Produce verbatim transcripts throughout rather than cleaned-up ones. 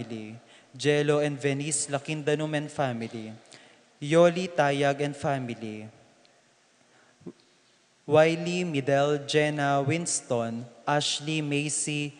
family, Jello and Venice Lakindanum and family, Yoli Tayag and family, Wiley, Midel, Jenna, Winston, Ashley, Macy,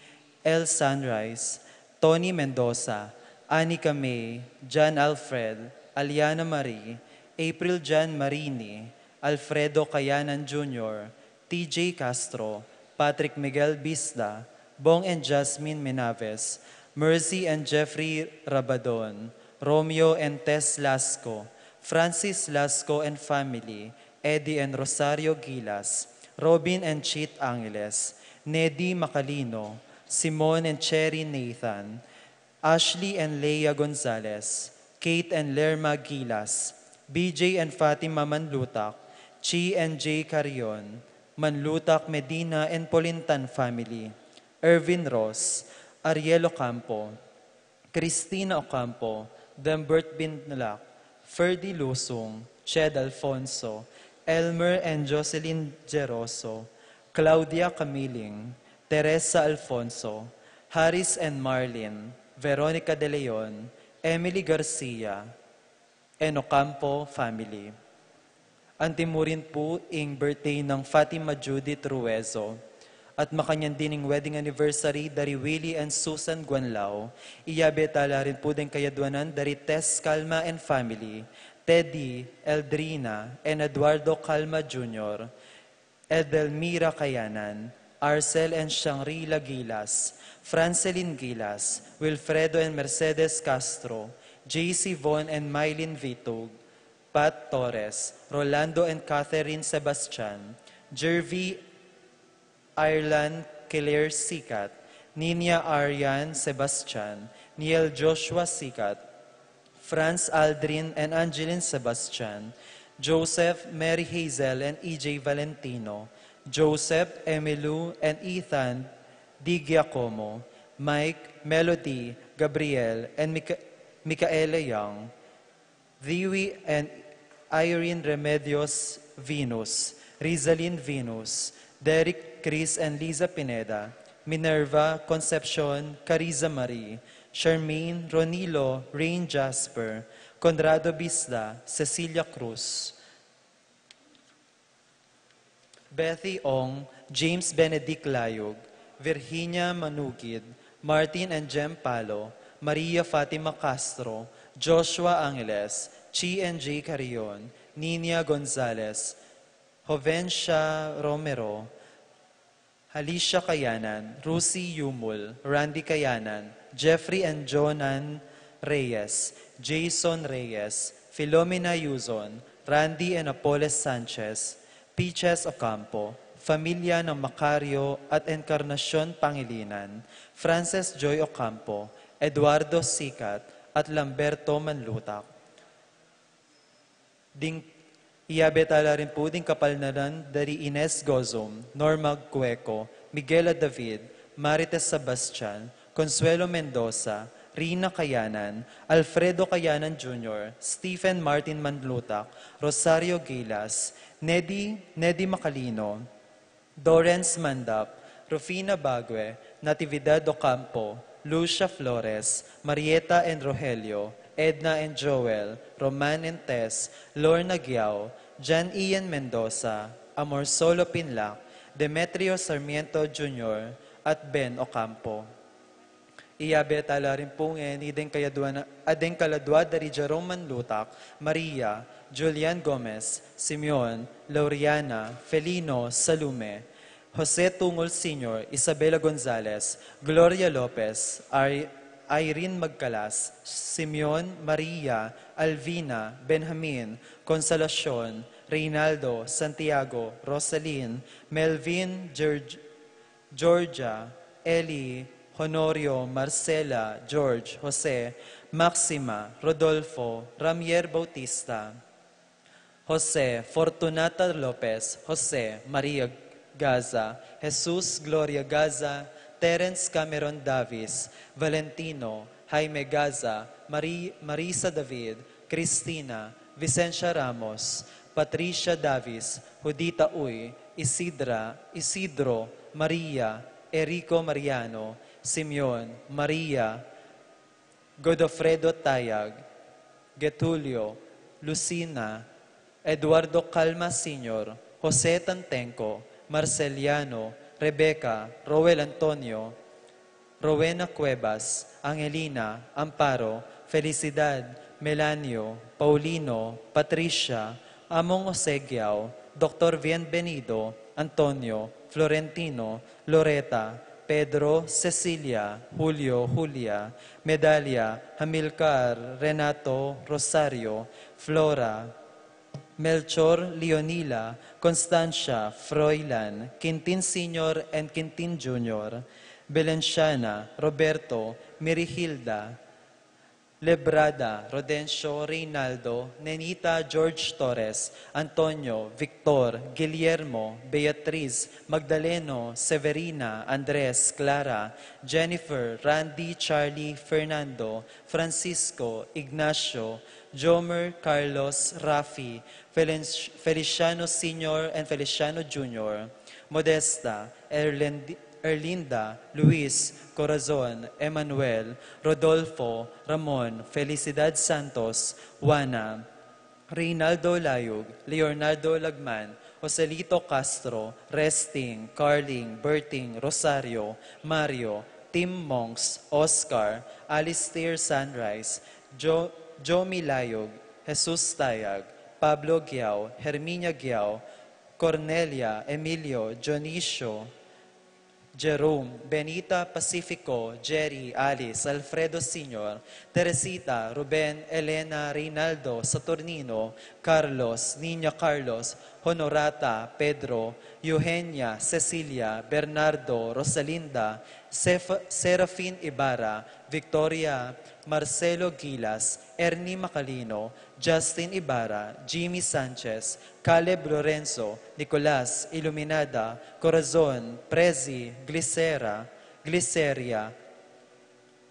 El Sunrise, Tony Mendoza, Anika May, John Alfred, Aliana Marie, April John Marini, Alfredo Kayanan Junior, T J Castro, Patrick Miguel Bisda, Bong and Jasmine Menaves, Mercy and Jeffrey Rabadon, Romeo and Tess Lasco, Francis Lasco and family, Eddie and Rosario Gilas, Robin and Cheat Angeles, Nedi Macalino, Simon and Cherry Nathan, Ashley and Leia Gonzalez, Kate and Lerma Gilas, B J and Fatima Manlutak, Chi and Jay Carrion, Manlutak Medina and Polintan family, Ervin Ross, Ariel Ocampo, Cristina Ocampo, Dembert Binlak, Ferdy Lusung, Ched Alfonso, Elmer and Jocelyn Geroso, Claudia Camiling, Teresa Alfonso, Harris and Marlin, Veronica De Leon, Emily Garcia, and Ocampo family. Anti mu rin pu ing birthday nang Fatima Judith Ruezo. At makanyan din ing wedding anniversary dari Willie and Susan Guanlao. Iyabe tala rin pu deng kayadwanan dari Tess Calma and family, Teddy, Eldrina, and Eduardo Calma Junior, Edelmira Kayanan, Arcel and Shangri-La Gilas, Francelin Gilas, Wilfredo and Mercedes Castro, J C Von and Mylene Vitug, Pat Torres, Rolando and Catherine Sebastian, Jervy Ireland Claire Sikat, Ninia Arian Sebastian, Niel Joshua Sikat, Franz Aldrin and Angeline Sebastian, Joseph, Mary Hazel and E J Valentino, Joseph, Emilu and Ethan Di Giacomo, Mike, Melody, Gabriel, and Mica- Micaela Young, Dewey and Irene Remedios Venus, Rizalin Venus, Derek, Chris and Liza Pineda, Minerva, Concepcion, Cariza Marie, Charmaine, Ronilo, Rain Jasper, Conrado Bisda, Cecilia Cruz, Bethy Ong, James Benedict Layug, Virginia Manugid, Martin and Jem Palo, Maria Fatima Castro, Joshua Angeles, Chi and J Carrion, Ninia Gonzalez, Jovencia Romero, Alicia Kayanan, Rusi Yumul, Randy Kayanan, Jeffrey and Jonan Reyes, Jason Reyes, Filomena Yuzon, Randy and Apoles Sanchez, Piches Ocampo, Familia ng Macario at Encarnacion Pangilinan, Frances Joy Ocampo, Eduardo Sikat, at Lamberto Manlutak. Ding iyabe tala rin pu ding kapaldanan dari Ines Gozum, Norma Cueco, Miguela David, Marites Sebastian, Consuelo Mendoza, Rina Kayanan, Alfredo Kayanan Junior, Stephen Martin Manlutak, Rosario Gilas, Nedi, Nedi Macalino, Dorrance Mandap, Rufina Bague, Natividad Ocampo, Lucia Flores, Marieta and Rogelio, Edna and Joel, Roman and Tess, Lorna Giao, John Ian Mendoza, Amor Solo Pinlac, Demetrio Sarmiento Junior, at Ben Ocampo. Iyabe tala rin pu ngeni deng kayadwa na, a deng kaladwa dari Jerome Manlutak, Maria, Julian Gomez, Simeon, Lauriana, Felino, Salome, Jose Tungol Senior, Isabela Gonzalez, Gloria Lopez, Ar- Irene Magcalas, Simeon, Maria, Alvina, Benjamin, Consolacion, Reynaldo, Santiago, Rosalyn, Melvin, George, Georgia, Eli, Honorio, Marcela, George, Jose, Maxima, Rodolfo, Ramier Bautista, Jose, Fortunata Lopez, Jose, Maria Gaza, Jesus, Gloria Gaza, Terence Cameron Davis, Valentino, Jaime Gaza, Mari- Marisa David, Cristina, Vicencia Ramos, Patricia Davis, Judita Uy, Isidra, Isidro, Maria, Erico Mariano, Simeon, Maria, Godofredo Tayag, Getulio, Lucina, Eduardo Calma Senior, Jose Tantenco, Marceliano, Rebecca, Roel Antonio, Rowena Cuevas, Angelina, Amparo, Felicidad, Melanio, Paulino, Patricia, Among Osegiao, Doctor Bienvenido, Antonio, Florentino, Loreta, Pedro, Cecilia, Julio, Julia, Medalia, Hamilcar, Renato, Rosario, Flora, Melchor, Leonila, Constancia, Froilan, Quintin Senior and Quintin Junior, Belenciana, Roberto, Mirihilda, Lebrada, Rodencio, Reynaldo, Nenita, George Torres, Antonio, Victor, Guillermo, Beatriz, Magdaleno, Severina, Andres, Clara, Jennifer, Randy, Charlie, Fernando, Francisco, Ignacio, Jomer, Carlos, Rafi, Felen- Feliciano Senior and Feliciano Junior, Modesta, Erlendi- Erlinda, Luis, Corazon, Emmanuel, Rodolfo, Ramon, Felicidad Santos, Juana, Reynaldo Layug, Leonardo Lagman, Joselito Castro, Resting, Carling, Berting, Rosario, Mario, Tim Monks, Oscar, Alistair Sunrise, jo- Jomi Layug, Jesus Tayag, Pablo Giao, Herminia Giao, Cornelia, Emilio, Dionisio, Jerome, Benita, Pacifico, Jerry, Alice, Alfredo Senior, Teresita, Ruben, Elena, Reynaldo, Saturnino, Carlos, Niña Carlos, Honorata, Pedro, Eugenia, Cecilia, Bernardo, Rosalinda, Sef- Serafin Ibarra, Victoria, Marcelo Gilas, Ernie Macalino, Justin Ibarra, Jimmy Sanchez, Caleb Lorenzo, Nicolas, Iluminada, Corazon, Prezi, Glicera, Gliceria,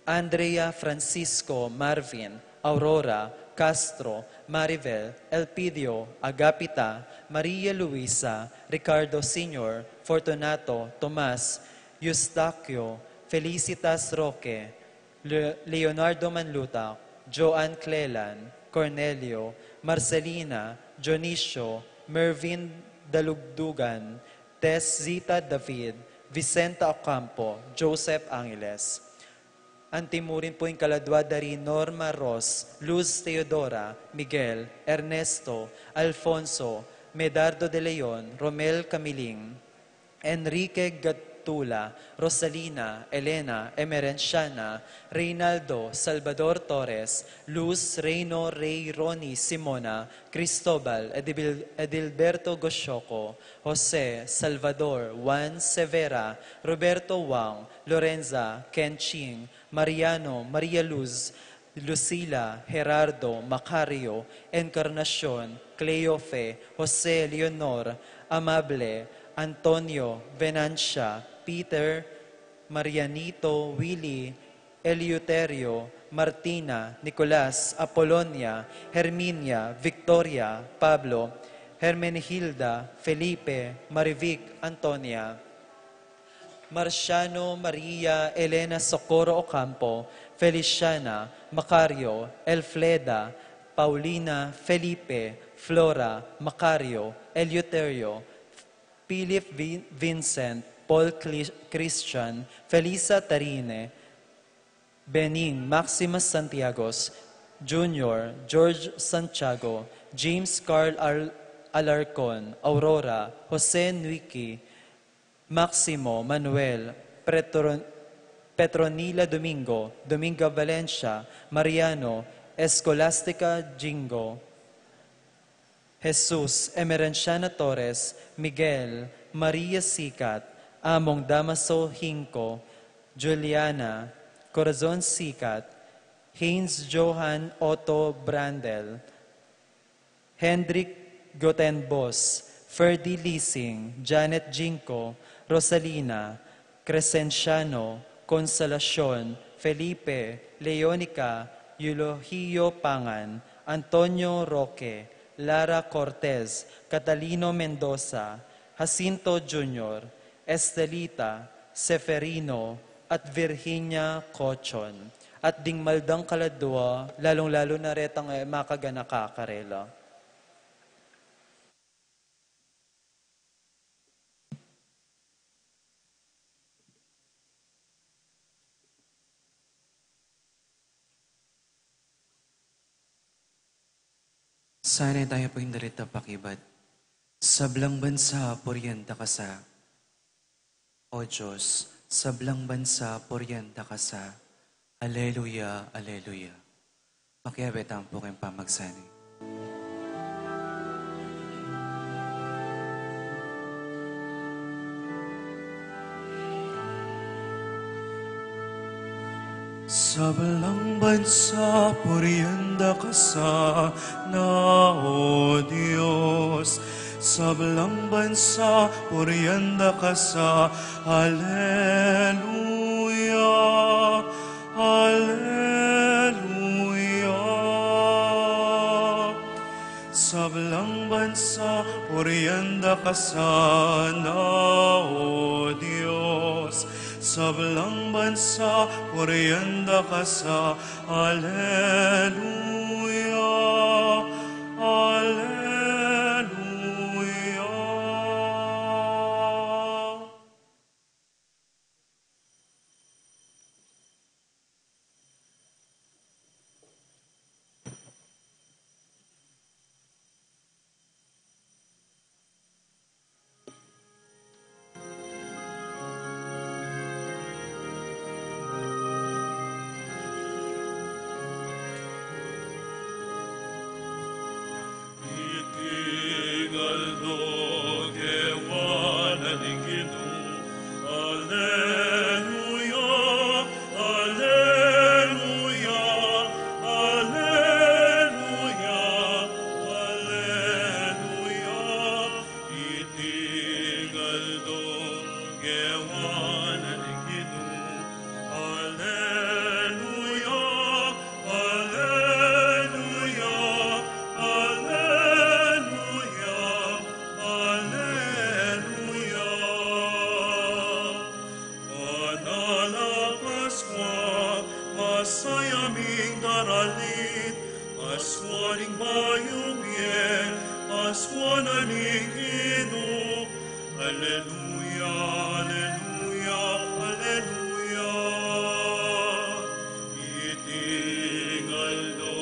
Andrea, Francisco, Marvin, Aurora, Castro, Maribel, Elpidio, Agapita, Maria Luisa, Ricardo Senior, Fortunato, Tomas, Eustaquio, Felicitas Roque, Le- Leonardo Manluta, Joan Clelan, Cornelio, Marcelina, Dionisio, Mervin Dalugdugan, Tess Zita David, Vicenta Ocampo, Joseph Angeles. Antimurin pu ing kaladua da ri Norma Ros, Luz Teodora, Miguel, Ernesto, Alfonso, Medardo de Leon, Romel Camiling, Enrique Gatula, Rosalina, Elena, Emerenciana, Reynaldo, Salvador Torres, Luz, Reino, Rey, Ronnie, Simona, Cristobal, Edibil- Edilberto Gosioco, Jose, Salvador, Juan, Severa, Roberto, Wang, Lorenza, Kenching, Mariano, Maria Luz, Lucila, Gerardo, Macario, Encarnacion, Cleofe, Jose, Leonor, Amable, Antonio, Venancia, Peter, Marianito, Willy, Eleuterio, Martina, Nicolas, Apolonia, Herminia, Victoria, Pablo, Hermenegilda, Felipe, Marivic, Antonia, Marciano, Maria, Elena, Socorro, Ocampo, Feliciana, Macario, Elfleda, Paulina, Felipe, Flora, Macario, Eleuterio, Philip, Vin- Vincent, Paul, Cli- Christian, Felisa, Tarine, Bening, Maximus Santiagos, Junior, George Santiago, James Carl Al- Alarcon, Aurora, Jose Enrique, Maximo, Manuel, Petron- Petronila Domingo, Dominga Valencia, Mariano, Escolastica Jingo, Jesus, Emerenciana Torres, Miguel, Maria Sicat, Among Damaso Hinco, Juliana, Corazon Sicat, Heinz Johan Otto Brandel, Hendrik Gotenbos, Ferdy Lising, Janet Jinco, Rosalina, Crescenciano, Consolacion, Felipe, Leonica, Eulogio Pangan, Antonio Roque, Lara Cortez, Catalino Mendoza, Jacinto Junior, Estelita, Seferino, at Virginia Cochon. at ding maldang kaladua, lalung-lalu na retang e makaganaka karela. Sana tayo po yung darita pakibat. Sablang bansa, purian da ka sa. O Diyos, sablang bansa, purian da ka sa. Aleluya, aleluya. Makiabe tamu pu king pamagsani. Sablang bansa, purian da ka sana, O Dios. Sablang bansa, purian da ka sana. Aleluya, aleluya. Sablang bansa, purian da ka sana, O Dios. Sablang bansa, purian da ka sana. Aleluya, aleluya. Iting aldo kewan na ning Ginu. Aleluya, aleluya, aleluya, aleluya. Iting aldo kewan na ning Ginu. Aleluya, aleluya, aleluya, aleluya. Banal a Paskua, masaya ming daralit, Paskua ning bayung bie, Paskua na ning Ginu. Aleluya, aleluya, aleluya. Iting aldo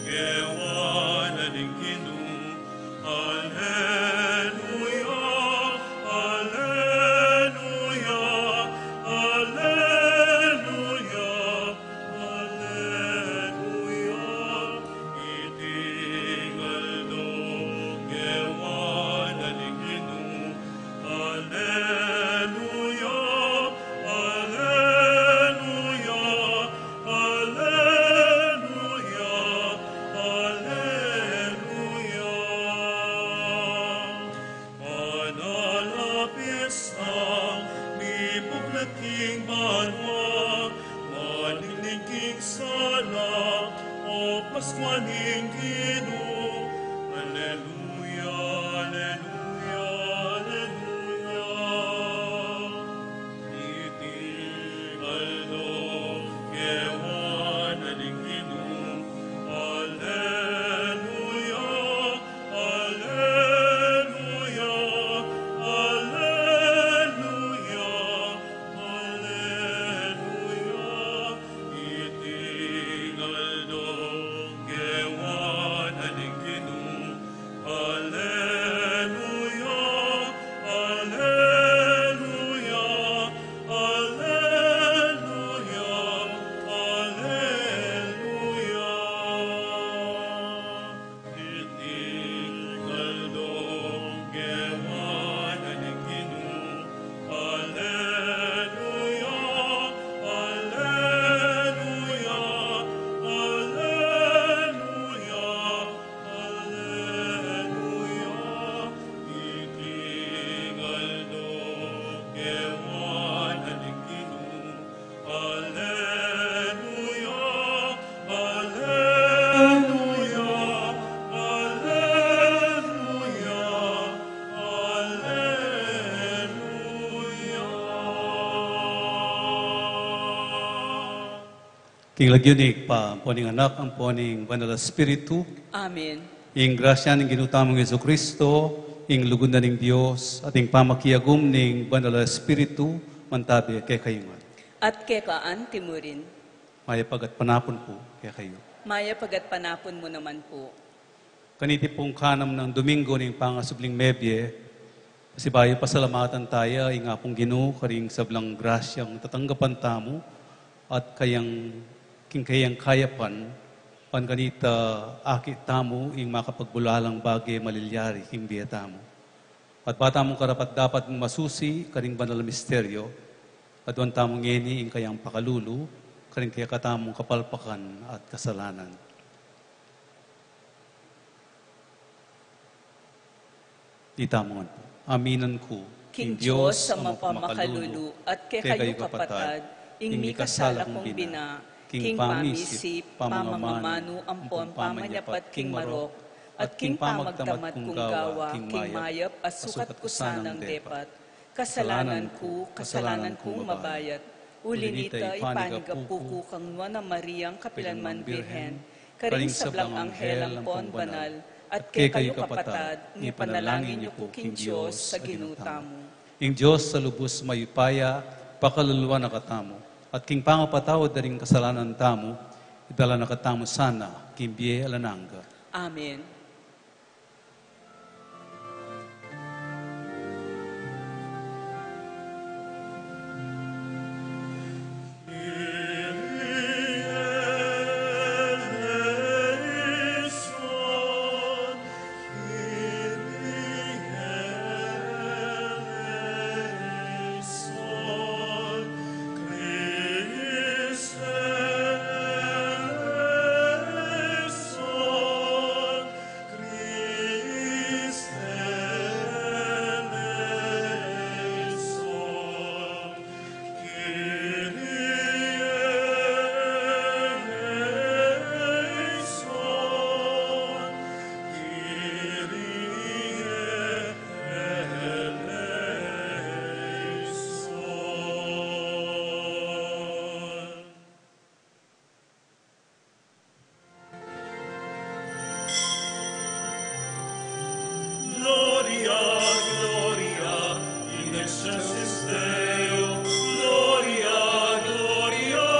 kewan na ning Ginu. Aleluya, aleluya, aleluya, aleluya. Iting aldo kewan na ning Ginu. Aleluya, King lagyu ning Ibpa, ampo ning Anak, ampo ning Banal a Espiritu. Amen. Ing grasya ning Ginu tamung Jesucristo, ing lugud na ning Dios, at ing pamakiagum ning Banal a Espiritu, mantabi kekayu ngan. At keka anti mu rin. Mayap a gatpanapun pu kekayu. Mayap a gatpanapun mu naman pu. Kaniti pung kanam nang Domingo ning pangasubling mebie, pasibayu pasalamatan taya ing Apung Ginu karing sablang grasyang tatanggapan tamu, at kayang, king kayang kayapan, ban kanita akit tamu ing makapagbulalang bage malilyari king bie tamu. At ba tamung karapat-dapat masusi karing banal a misteryo, aduan tamu ngeni ing kayang pakalulu karing kekatamung kapalpakan at kasalanan. Itamu ngan pu. Aminan ku king Dios a mapamakalulu, at kekayu kapatad, ing mikasala kung bina, king pamisip, pamamanu, ampon pamanyapat king marok, at king pamagtamad kung gawa king mayap a sukat ku sanang depat. Kasalanan ku, kasalanan kung mabayat. Uli nita, ipanigapu ku kang Nuan a Mariang kapilanman Birhen, karing sablang anghel ampon banal, at kekayu kapatad, ipanalangin yu ku king Dios a Ginu tamu. Ing Dios a lubus mayupaya, pakaluluan na katamu, at king pangapatawad da ring kasalanan tamu, idala na katamu sana king bie alang angga. Amen. Gloria, Gloria in excelsis Deo, Gloria, Gloria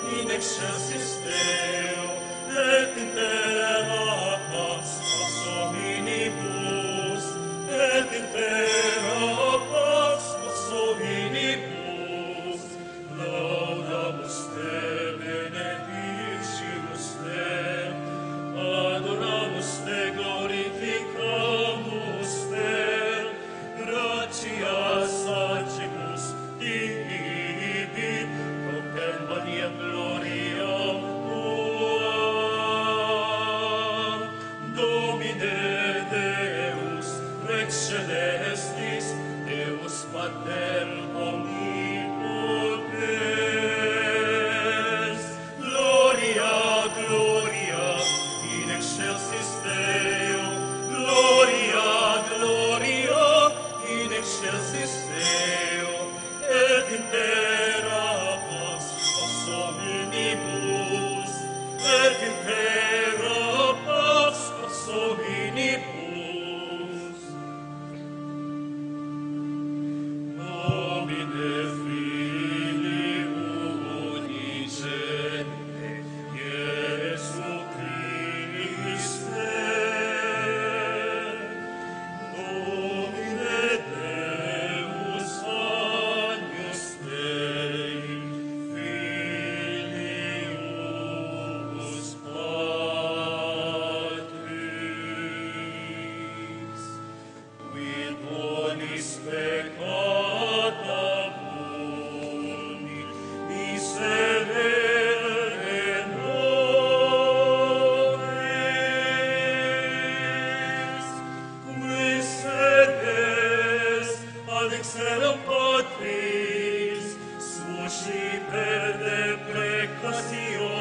in excelsis Deo, et in terra pax, pax hominibus, et in terra pax, pax hominibus. Laudamus te, benedicimus te, adoramus te, glorificamus te, gratias facimus tibi, proclamabiam gloriam tuam. Domine Deus, Rex celestis, Deus Pater omnipotens, Gloria, Gloria in excelsis Deo, Gloria, Gloria in excelsis Deo, et in terra pax, pax hominibus, et in terra pax, pax hominibus. Domine Filii unigene, Iesu Christe, Domine Deus Agnus Dei, Filius Patris, qui tollis peccata mundi, miserere nobis, qui sedes ad excellam Patris, suscipe deprecatio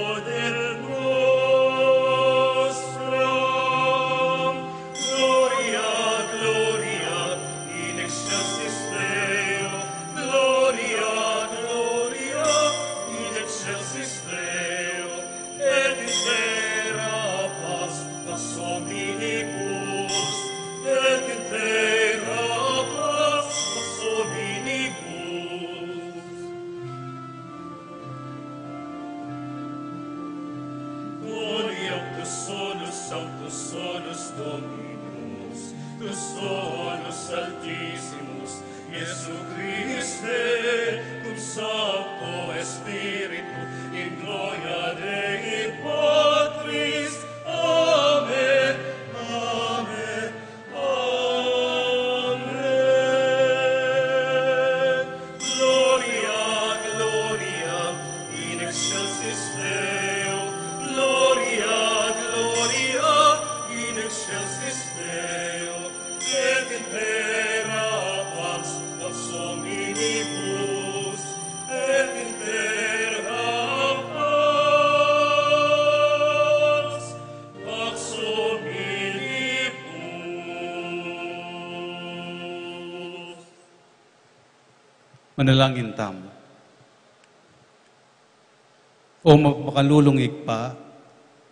nostra. Gloria, Gloria in excelsis Deo, Gloria, Gloria in excelsis Deo, Solus Altisimus, Iesu Christe, cum Sancto Spiritu, in gloria Dei Patris. Amen. Amen. Amen. Gloria, Gloria in excelsis Deo. Gloria, Gloria in excelsis Deo. Et in terra pax, Pax hominibus. Et in terra pax, Pax hominibus. Manalangin tamu. O mapakalulung Ibpa,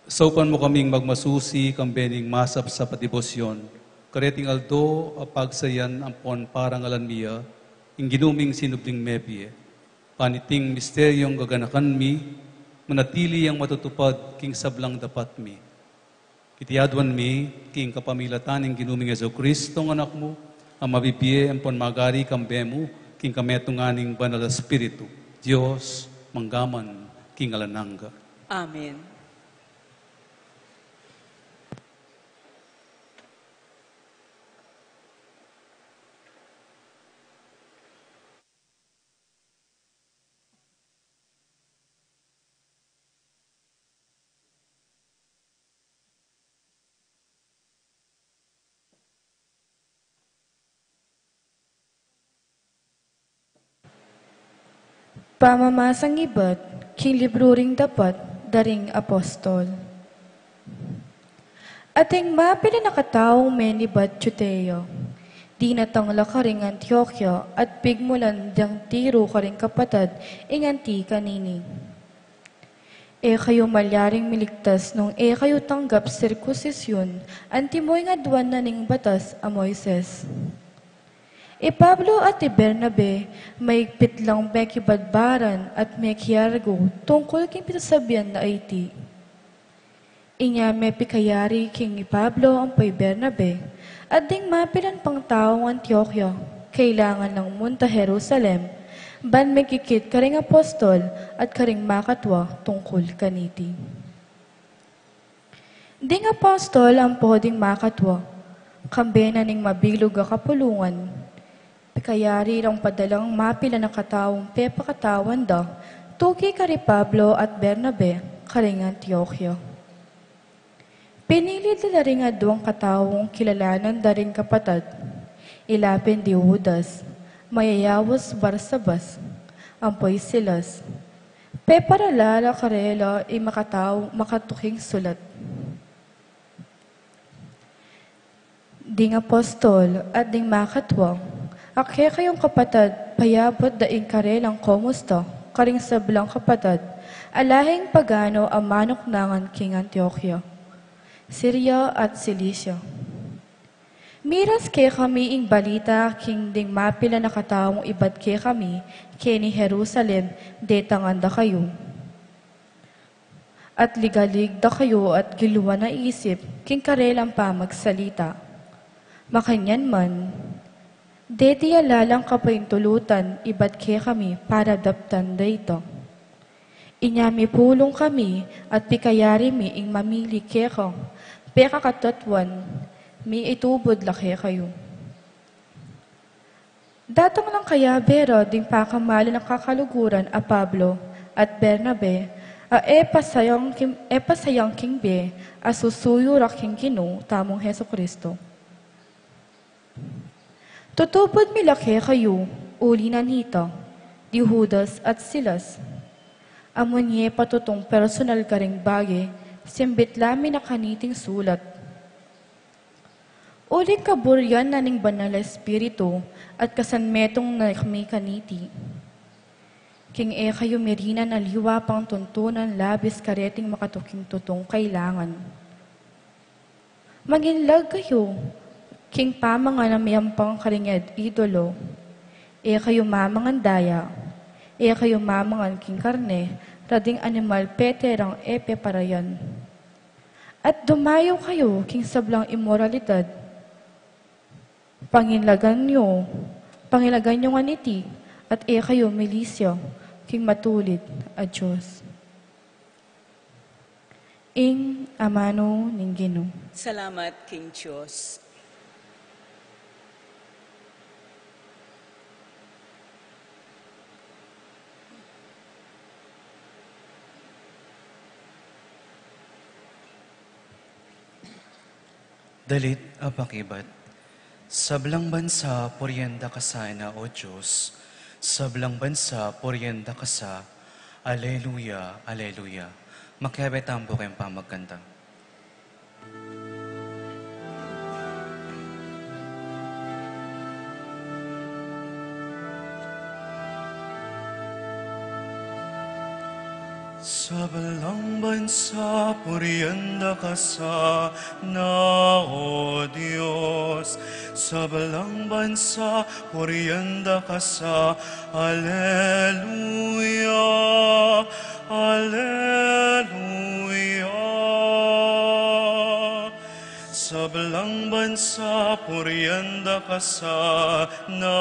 saupan mu kaming magmasusi kambe ning masapsap a debosyon kareting aldo a pagsayan ampon parangalan mi ya ing Ginu ming sinubling mebie. Ban iting misteryung gaganakan mi, manatili yang matutupad king sablang dapat mi. Iti aduan mi king kapamilatan ning Ginu ming Jesucristo, a Anak mu, a mabibie ampon magari kambe mu king kametungan ning Banal a Espiritu, Dios, mangga man king alang angga. Amen. Pamamasang ibat king libru ring dapat da ring apostol. Ating mapilan a kataung menibat Judea, dinatang la karing Antiokia at pigmulan dang tiru karing kapatad ing anti kanini. E kayu malyaring miligtas nung e kayu tanggap sirkusisyun antimo ing aduan na ning batas a Moises. I Pablo at i Bernabe, maigpit lang mekibadbaran at mekiargu tungkul king pisasabian na iti. Inya mepikayari king i Pablo ampo i Bernabe, at ding mapilan pang taung Antiokia, kailangan lang munta Jerusalem, ban mekikit karing apostol at karing makatwa tungkul kaniti. Ding apostol ampo ding makatwa, kambe na ning mabilug a kapulungan, pikayari lang padalang mapilan a kataung pepakatawan da tuki kari Pablo at Bernabe karing Antiokia. Pinili da la ring aduang kataung kilalanan da ring kapatad, ila pin di Judas, mayayaus Barsabas, ampo i Silas. Peparala la karela ing makatau makatuking sulat. Ding apostol at ding makatwa, a kekayung kapatad, payabut da ing karelang komusta karing sablang kapatad a lahing pagano a manuknangan king Antiokia, Siria at Cilicia. Miras kekami ing balita king ding mapilan a kataung ibat kekami keni Jerusalem, detangan da kayu. At ligalig da kayu at giluan a isip king karelang pamagsalita. Makanyan man, deti ya la lang kapaintulutan ibat kekami para daptan da ita. Inya mipulung kami at pikayari mi ing mamili keka, pekakatatuan mi itubud la kekayu. Datang lang kayabe ra ding pakamalan a kakaluguran a Pablo at Bernabe, a e pasayang king, e pasayang king bie a susuyu ra king Ginu tamung Jesucristo. Tutubud mi la kekayu, uli na nita, di Judas at Silas. Amun ye patutung personal karing bage, simbit la mi na kaniting sulat. Uling kaburyan na ning Banal a Espiritu at kasanmetung na kami kaniti. King e kayu mirinan aliwa pang tuntunan labis kareting makatuking tutung kailangan. Manginlag kayu king pamangan a miyampang karing idolo. E kayu mamangan daya, e kayu mamangan king karne, rading animal peterang e peparayan. At dumayu kayu king sablang imoralidad. Pangilagan yu, pangilagan yu ngan iti, at e kayu milisya king matulid a Dios. Ing amanu ning Ginu. Salamat king Dios. Dalit a pakibat. Sablang bansa, purian da ka sana, O Dios. Sablang bansa, purian da ka sa. Aleluya, aleluya. Makiabe tamu king pamagkanta. Sablang bansa, purian da ka sana, O Dios. Sablang bansa, purian da ka sa. Aleluya, aleluya. Sablang bansa, purian da ka sana,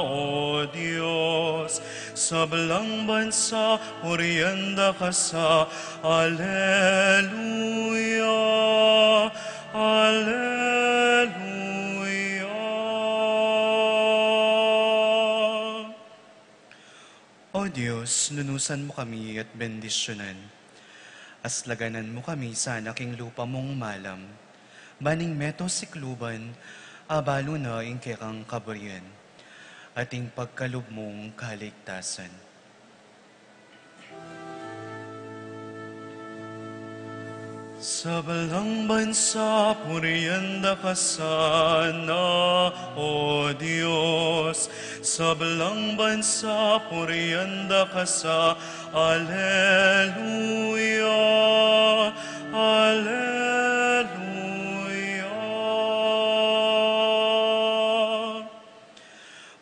O Dios. Sablang bansa, purian da ka sa. Aleluya, aleluya. O Dios, lunusan mu kami at bendisyunan. Aslaganan mu kami sana king lupa mung malam, ban ing meto sikluban, abalu na ing kekang kaburian, at ing pagkalub mung kaligtasan. Sablang bansa, purian da ka sana, O Dios. Sablang bansa, purian da ka sa. Aleluya, aleluya.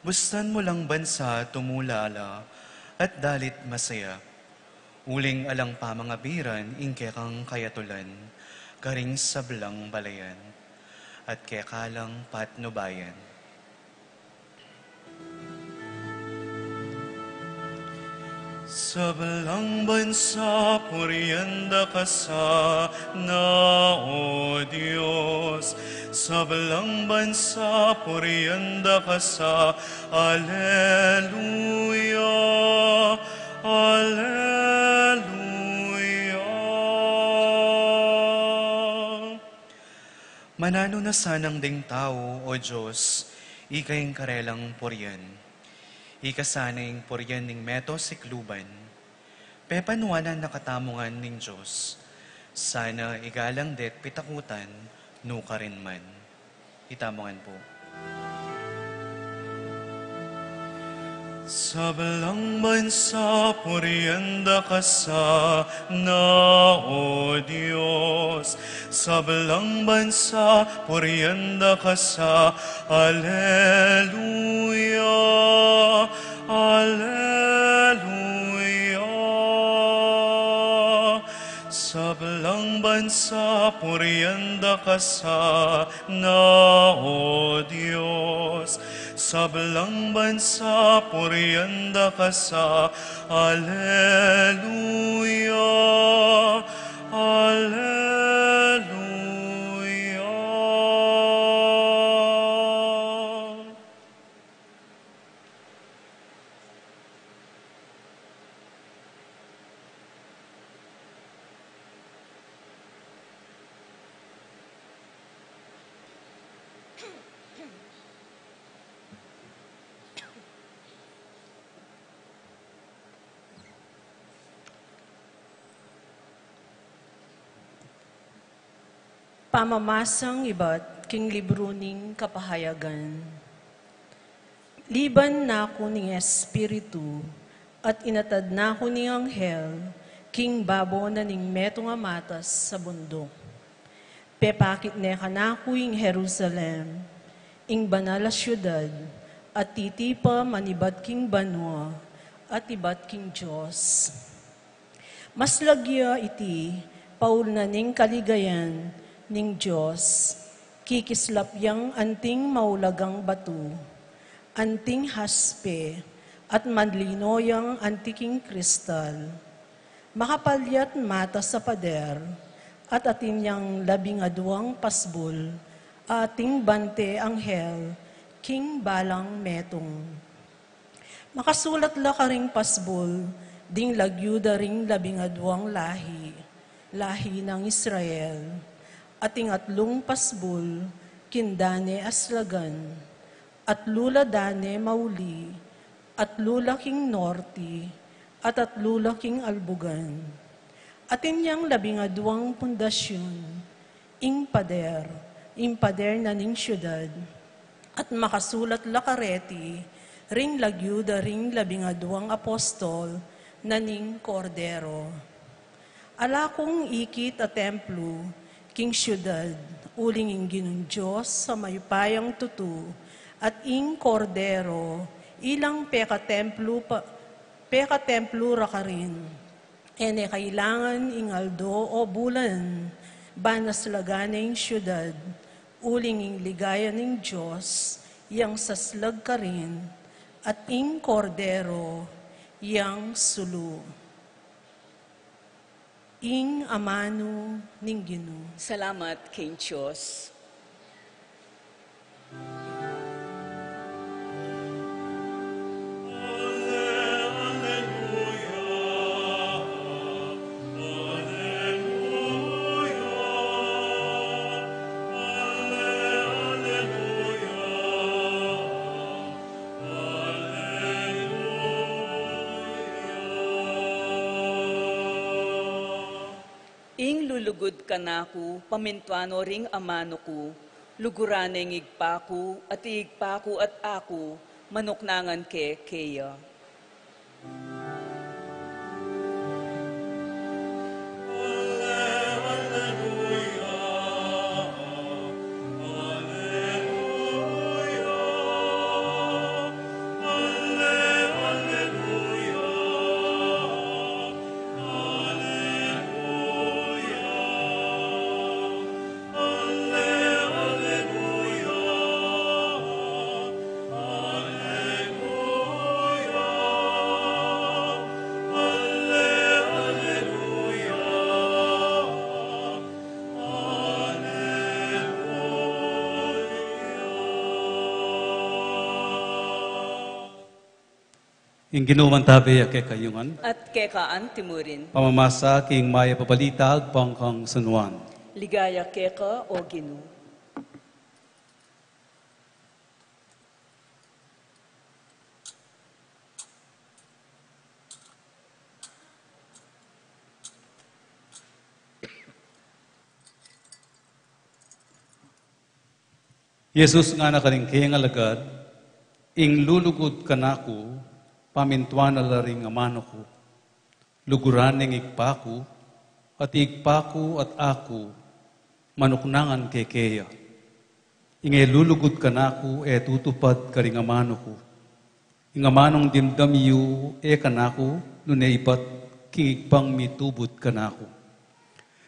Bustan mu lang bansa tumulala at dalit masaya. Uling alang pamangabiran ing kekang kayatulan, karing sablang balayan, at keka lang patnubayan. Sablang bansa, purian da ka sana, O Dios. Sablang bansa, purian da ka sa. Aleluya, aleluya. Mananu na sanang ding tau, O Dios, ika ing karelang purian. Ika sana ing purian ning meto sikluban. Pepanuanan na katamu ngan ning Dios. Sana igalang de't pitakutan, nukarin man. Itamu ngan pu. Sablang bansa, purian da ka sana, O Dios. Sablang bansa, purian da ka sa. Aleluya, aleluya. Sablang bansa, purian da ka sana, O Dios. Sablang bansa, purian da ka sa. Aleluya, aleluya. Pamamasang ibat king libru ning Kapahayagan. Liban na ku ning Espiritu, at inatad na ku ning anghel king babo na ning metung a matas sa bunduk. Pepakit ne kanaku ing Jerusalem, ing banal a siudad, a titipa manibat king banua, at ibat king Dios. Maslag ya iti, paul na ning kaligayan ning Dios. Kikislap yang anting maulagang batu, anting haspe, at manlino yang antiking kristal. Makapalyat matas a pader, at atin yang labing aduang pasbul, ating bante anghel, king balang metung. Makasulat la karing pasbul, ding lagyu da ring labing aduang lahi, lahi nang Israel, at ing atlung pasbul, king dane aslagan, atlu la dane mauli, atlu la king norte, at atlu la king albugan. Atin yang labing aduang pundasyun, ing pader, ing pader na ning syudad, at makasulat la kareti, ring lagyu da ring labing aduang apostol na ning Kordero. Ala kung ikit a templo, king syudad, uling ing Ginung Dios a mayupayang tutu, at ing Kordero, ilang pekatemplo pa, pekatemplo ra karin. E ne kailangan ing aldo o bulan, ban aslagan ne ing syudad, uling ing ligaya ning Dios, yang saslag karin, at ing Kordero, yang sulu. Ing amanu ning Ginu. Salamat king Dios. Ing lulugud kanaku, pamintuan no ring amanu ku, luguran ne ing Ibpa ku, at ing Ibpa ku at aku, manuknangan ke keya. Ing Ginu mantabe ya kekayu ngan. At keka antimurin. Pamamasa king Mayap a Balita agpang kang San Juan. Ligaya keka, O Ginu. Jesus ngana karing kayang alagad, ing lulugud kanaku, pamintuan na la ring amanu ku. Luguran ne ing Ibpa ku, at ing Ibpa ku at aku, manuknangan ke keya. Ing e lulugud kanaku, e tutupad karing amanu ku. Ing amanung dimdam yu, e kanaku, nune ibat king Ibpang mitubud kanaku.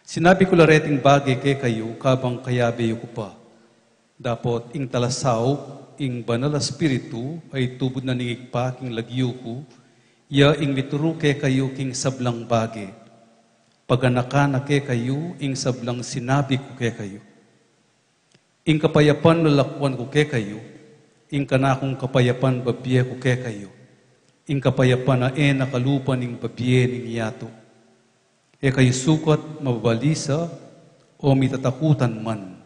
Sinabi ku la reting bage kekayu, kabang kayabe yu ku pa. Dapot ing Talasaup, ing Banal a Espiritu, a itubud na ning Ibpa king lagyu ku, ya ing mituru kekayu king sablang bage. Paganakan na kekayu ing sablang sinabi ku kekayu. Ing kapayapan lalakuan ku kekayu, ing kanakung kapayapan babie ku kekayu, ing kapayapan a e na kalupa ning babie ning yatu. E kayu sukat mababalisa o mitatakutan man.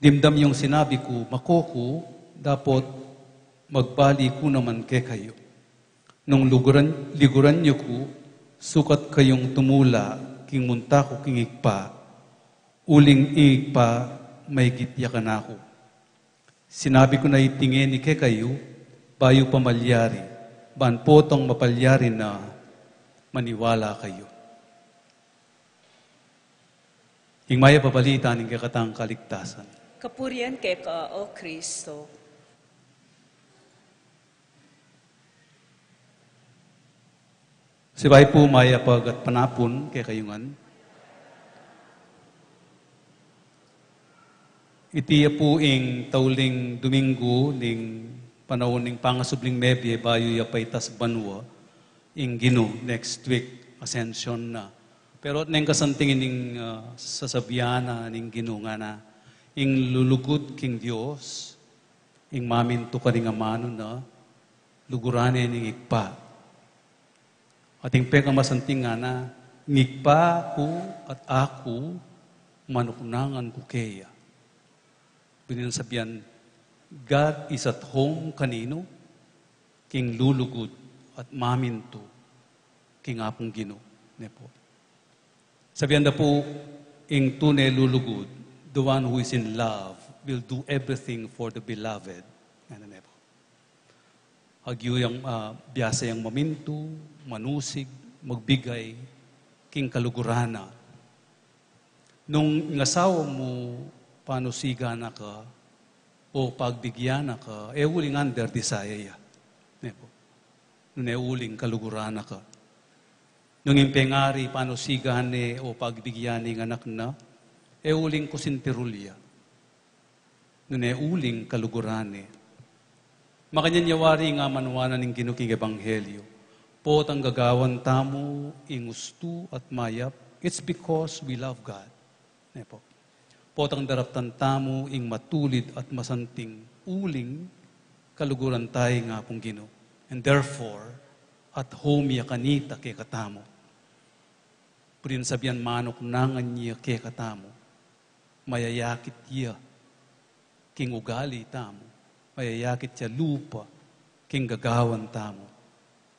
Dimdam yung sinabi ku, mako ku, dapot magbali ku naman kekayu. Nung luguran, liguran yu ku, sukat kayung tumula king munta ku king Ibpa, uling ing Ibpa maigit ya kanaku. Sinabi ku na iti ngeni kekayu, bayu pa malyari, ban potang mapalyari na maniwala kayu. Ing Mayap a Balita ning kekatang kaligtasan. Kapurian keka, O Kristo. Sibayu pu mayap a gatpanapun kekayu ngan. Iti ya pu ing tauling Domingo ning panaun ning pangasubling mebie bayu ya paitas banua ing Ginu. Next week, Ascension na. Pero at neng kasanting ining, ah, sasabian na ning Ginu ngana, ing lulugud king Dios, ing mamintu karing amanu na, luguran ne ning Ibpa. At ing pekamasanting ngana, ing Ibpa ku at aku, manuknangan ku keya. Buri nang sabian, God is at home kaninu? King lulugud at mamintu king Apung Ginu, ne pu. Sabian da pu, ing tune lulugud, the one who is in love, will do everything for the beloved. Ngana ne pu. Agyu yang, ah, biasa yang mamintu, manusig, magbigay king kaluguran na. Nung ing asawa mu panusigan na ka o pagbigyan na ka, e uling under desire ya, ne pu. Nune uling kaluguran na ka. Nung ing pengari panusigan ne o pagbigyan ne ing anak na, e uling kusintirul ya. Nune uling kaluguran ne. Makanyan ya wari ing amanuan na ning Ginu king Ebanghelyo. Potang gagawan tamu ing ustu at mayap, it's because we love God. Ne pu. Potang daraptan tamu ing matulid at masanting, uling kaluguran taya ning Apung Ginu. And therefore, at home ya kanita kekatamu. Buri nang sabian, manuknangan ya kekatamu. Mayayakit ya king ugali tamu, mayayakit ya lupa king gagawan tamu,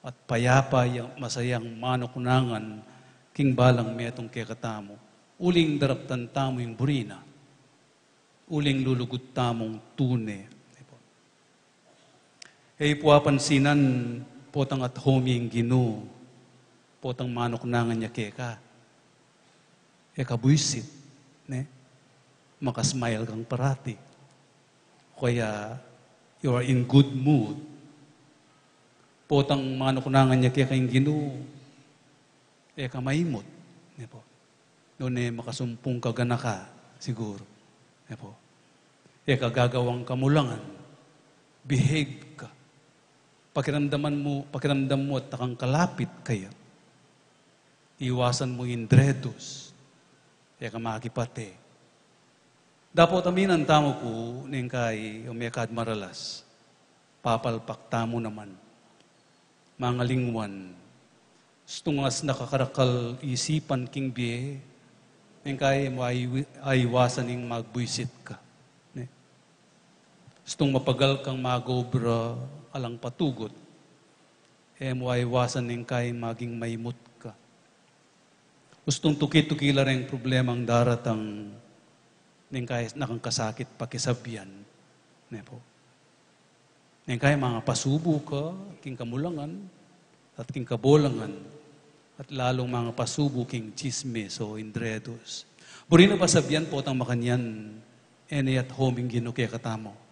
at payapa yang masayang manuknangan king balang metung kekatamu, uling daraptan tamu ing buri na, uling lulugud tamung tune. E pu apansinan, potang at home ing Ginu, potang manuknangan ya keka, e ka buisit, ne? Makasmile kang parati. O kaya, you are in good mood. Potang manuknangan ya keka ing Ginu, e ka maimut, ne pu. Nune makasumpung ka ganaka, siguru. Ne pu. E ka gagawang kamulangan, behave ka. Pakiramdaman mu, pakiramdam mu at kang kalapit kaya. Iwasan mu ing indredos, e ka makipate. Dapot aminan tamu pu, neng kai o mekad maralas, papalpak tamu naman. Mangalingwan, ustung as nakakarakal isipan king bie, neng kai mo ai-, aiwasan ing magbuisit ka. Ne? Ustung mapagal kang mag-obra alang patugut, e mo aiwasan neng kai maging maimut ka. Ustung tuki-tuki la reng problemang daratang, neng kai nakang kasakit pakisabian, ne pu. Neng kai mangapasubu ka king kamulangan at king kabolangan, at lalung mangapasubu king tsismis o indredos. Buri na ba sabian, potang makanyan, e ne at home ing Ginu kekatamu.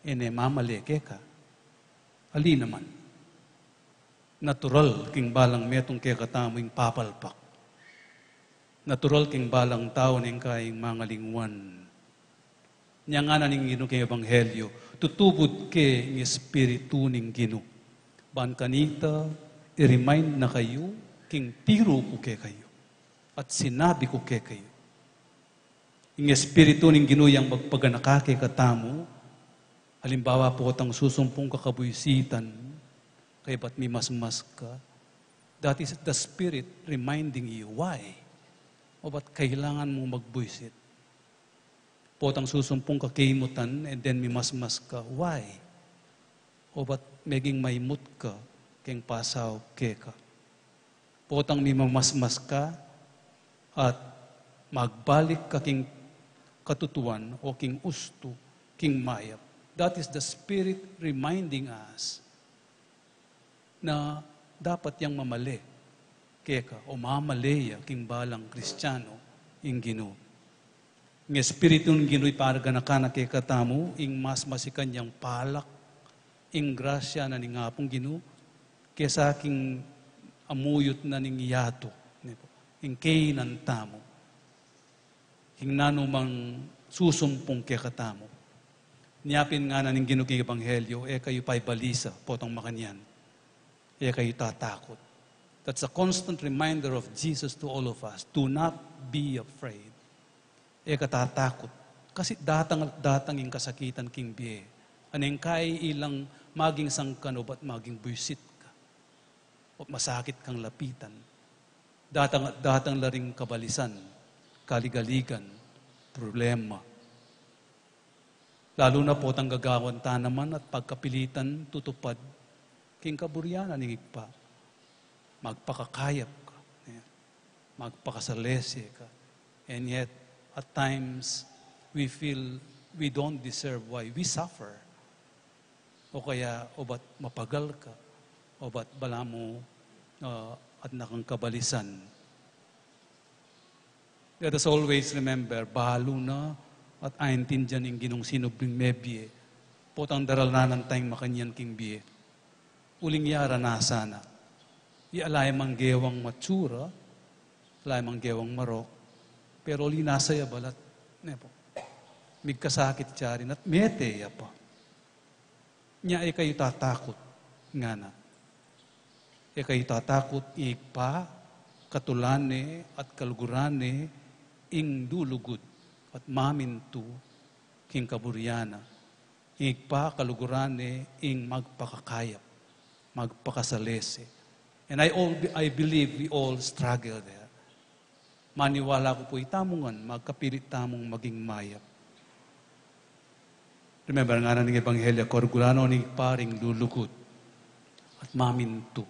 E ne mamale keka. Ali naman. Natural king balang metung kekatamu ing papalpak. Natural king balang tau neng kai ing mangalingwan. Nya ngana ning Ginu king Ebanghelyo, tutubud ke ing Espiritu ning Ginu. Ban kanita, i-remind na kayu king tiru ku kekayu at sinabi ku kekayu. Ing Espiritu ning Ginu yang magpaganaka kekatamu. Alimbawa, potang susumpung ka kabuisitan, kaybat mimasmas ka, that is the Spirit reminding you why. O ba't kailangan mung magbuisit? Potang susumpung ka kaimutan and then mimasmas ka, why? O ba't meging maimut ka keng pasaup keka? Potang mimamasmas ka at magbalik ka king katutuan o king ustu, king mayap. That is the Spirit reminding us na dapat yang mamale keka o mamale ya king balang Kristiano ing Ginu. Ing Espiritu ning Ginu ipaganaka na kekatamu ing mas masikan yang palak, ing grasya na ning Apung Ginu, kesa king amuyut na ning yatu, ne pu, ing kainan tamu. Ing nanu mang susumpung kekatamu. Nia pin ngana ning Ginu king Ebanghelyo, e kayu paibalisa, potang makanyan. E kayu tatakut. That's a constant reminder of Jesus to all of us. Do not be afraid. E ka tatakut. Kasi datang, datang ing kasakitan king bie. Aneng kai ilang maging sangkan obat maging buisit ka. O masakit kang lapitan. Datang, datang la ring kabalisan, kaligaligan, problema. Lalu na potang gagawan ta naman at pagkapilitan tutupad king kaburian ning Ibpa. Magpakakayap ka, eh, magpakasalese ka. And yet, at times, we feel we don't deserve why we suffer. O kaya, obat mapagal ka, obat balamu, ah, at nakang kabalisan. Let us always remember, balu na at aintindian ing Ginung sinubling mebie, potang daralanan tang makanyan king bie. Uling ya ranasan na. Ala ya mang gewang matsura, ala ya mang gewang marok, pero uli nasa ya balat, ne po. Migkasakit ya rin at mete ya pa. Nia e kayu tatakut, ngana. E kayu tatakut, ing Ibpa, katulan ne at kaluguran ne ing lulugud at mamintu king kaburian na. Ing Ibpa, kaluguran ne ing magpakakayap, magpakasalese. And I all, I believe we all struggle there. Maniwala ku pu itamu ngan, magkapilit tamung maging mayap. Remember, ngana ning Ebanghelyo, kaluguran no ning Ibpa ring lulugud at mamintu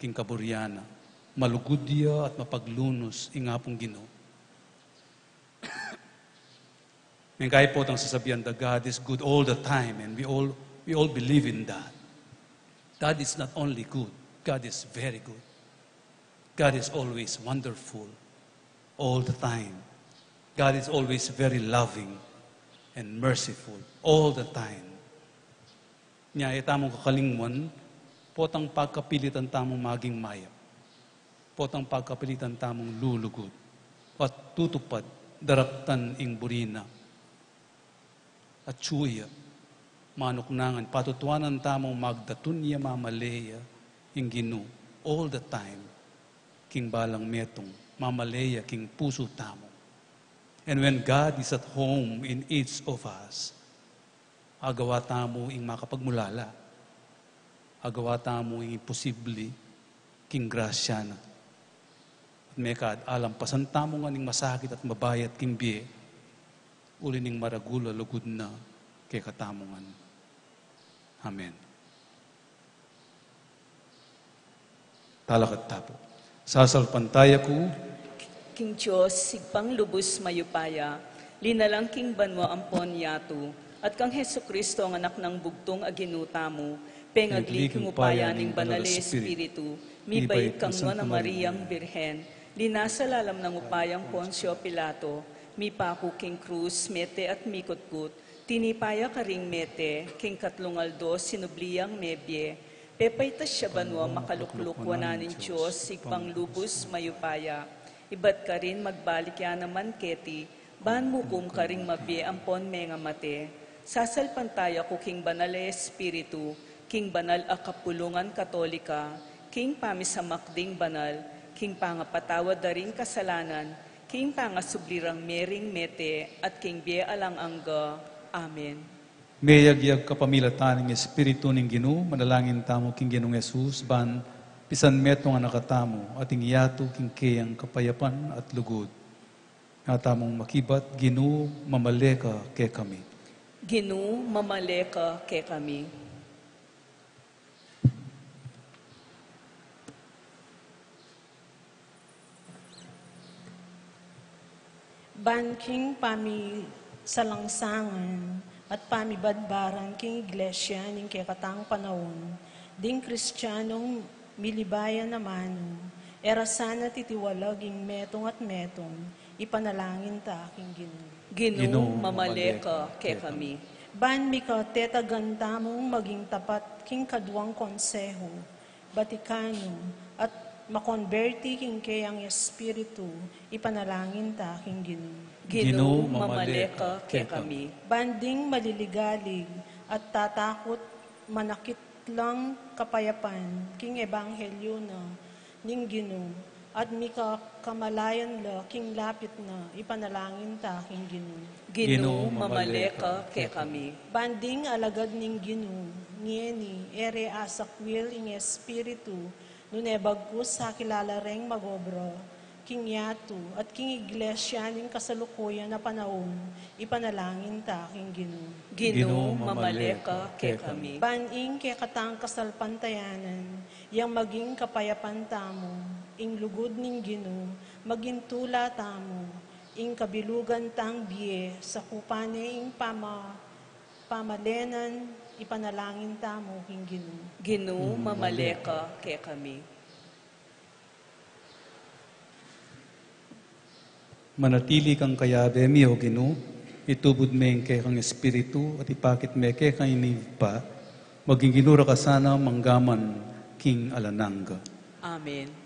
king kaburian na. Malugud ya at mapaglunus ing Apung Ginu. Mengkai potang sasabian da God is good all the time, and we all, we all believe in that. God is not only good, God is very good. God is always wonderful, all the time. God is always very loving and merciful, all the time. Nia, e tamung kakalingwan, potang pagkapilitan tamung maging mayap. Potang pagkapilitan tamung lulugud at tutupad, daraktan ing buri na. Atyu ya, manuknangan, patutuanan tamung magdatun ya, mamale ya ing Ginu all the time king balang metung, mamale ya king pusu tamu. And when God is at home in each of us, agawa tamu ing makapagmulala. Agawa tamu ing imposibli king grasya na. At mekad alampasan tamu ngan ing masakit at mabayat king bie, uli ning maragul a lugud na kekatamu ngan. Amen. Talakad ta pu. Sasalpantaya ku king Dios, Ibpang lubus mayupaya, linalang king banua ampon yatu, at kang Jesucristo, ang Anak nang bugtung a Ginu tamu, pengagli king upaya ning Banal a Espiritu, mibait kang Nuan a Mariang Birhen, linasa lalam nang upayang Poncio Pilato, mipaku king krus, mete at mikutkut, tinipa ya karing mete, king katlung aldo sinubli yang mebie, pepaitas ya banua, makalukluk wanan ning Dios, Ibpang lubus mayupaya. Ibat karin magbalik ya naman keti, ban mukum karing mabie ampon mengamate. Sasalpantaya ku king Banal a Espiritu, king banal a kapulungan Katolika, king pamisamak ding banal, king pangapatawad da ring kasalanan, king pangasubli rang mie ring mete, at king bie alang angga. Amen. Meyagyag kapamilatan ning Espiritu ning Ginu, manalangin tamu king Ginung Jesus, ban pisanmetungan na katamu, at ing yatu king keyang kapayapan at lugud. Nga tamung makibat, Ginu, mamale ka kekami. Ginu, mamale ka kekami. Ban king pamisalangsangan at pamibadbaran king Iglesia ning kekatang panaun, ding Kristianong milibayan a manu, e ra sana titiwalag ing metung at metung, ipanalangin ta king Ginu. Ginu, mamale ka kekami. Ban mikatetagan tamung maging tapat king kaduang konsehu, Vaticano, at makonberti king keyang Espiritu, ipanalangin ta king Ginu. Ginu, mamale ka kekami. Ban ding maliligalig at tatakut, manakit lang kapayapan king ebanghelyu na ning Ginu, at mika kamalayan la king lapit na, ipanalangin ta king Ginu. Ginu, mamale ka kekami. Ban ding alagad ning Ginu ngeni e re asakwil ing Espiritu, nune bagkus akilala reng mag-obra king yatu at king iglesia ning kasalukuyan a panaun, ipanalangin ta king Ginu. Ginu, mamale ka kekami. Ban ing kekatang kasalpantayanan, yang maging kapayapan tamu, ing lugud ning Ginu maging tula tamu, ing kabilugan tang bie, sakupan ne ing pama-, pamalenan, ipanalangin tamu king Ginu. Ginu, mamale ka kekami. Manatili kang kayabe mi, O Ginu, itubud me ing kekang Espiritu, at ipakit me keka ing Ibpa, maging Ginu ra ka sana mangga man king alang angga. Amen.